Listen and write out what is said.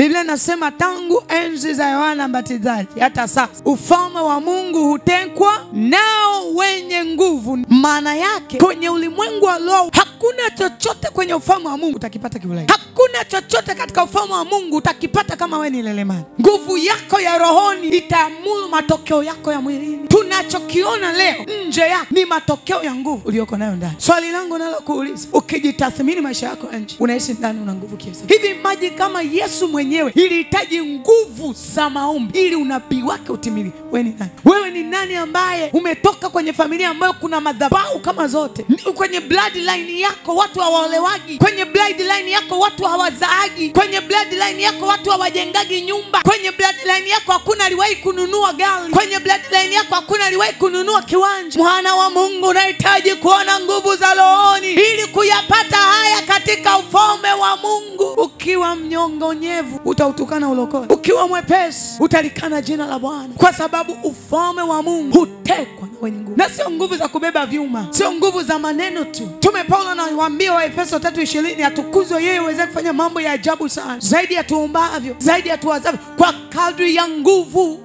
Biblia inasema tangu enzi za Yohana Mbatizaji hata sasa ufalme wa Mungu hutekwa nao wenye nguvu. Maana yake kwenye ulimwengu wa roho hakuna chochote kwenye ufalme wa Mungu utakipata kiulaini. Hakuna chochote katika ufalme wa Mungu utakipata kama wewe ni lelemani. Nguvu yako ya rohoni itaamuru matokeo yako ya mwilini. Tunachokiona leo nje yako ni matokeo ya nguvu uliyoko nayo ndani. Swali langu nalo kuuliza, ukijitathmini maisha yako nje, unaishi ndani una nguvu kiasi hivi? Maji kama Yesu mwenyewe ilihitaji nguvu za maombi ili unabii wake utimilike. Wewe ni nani? Wewe ni nani ambaye umetoka kwenye familia ambayo kuna madhabahu kama zote? Kwenye bloodline yako watu hawaolewagi, kwenye bloodline yako watu hawazaagi, kwenye bloodline yako watu hawajengagi nyumba, kwenye bloodline yako hakuna aliwahi kununua gari, kwenye bloodline yako hakuna aliwahi kununua kiwanja. Mwana wa Mungu, unahitaji kuona nguvu za rohoni ili kuyapata haya katika ufalme wa Mungu. Ukiwa mnyongonyevu utautukana ulokole, ukiwa mwepesi utalikana jina la Bwana, kwa sababu ufalme wa Mungu hutekwa na wenye nguvu. Na sio nguvu za kubeba vyuma, sio nguvu za maneno tu. Tume Paulo anawaambia wa Efeso 3:20, atukuzwe yeye uweze kufanya mambo ya ajabu sana, zaidi ya tuombavyo, zaidi ya tuwazavyo, kwa kadri ya nguvu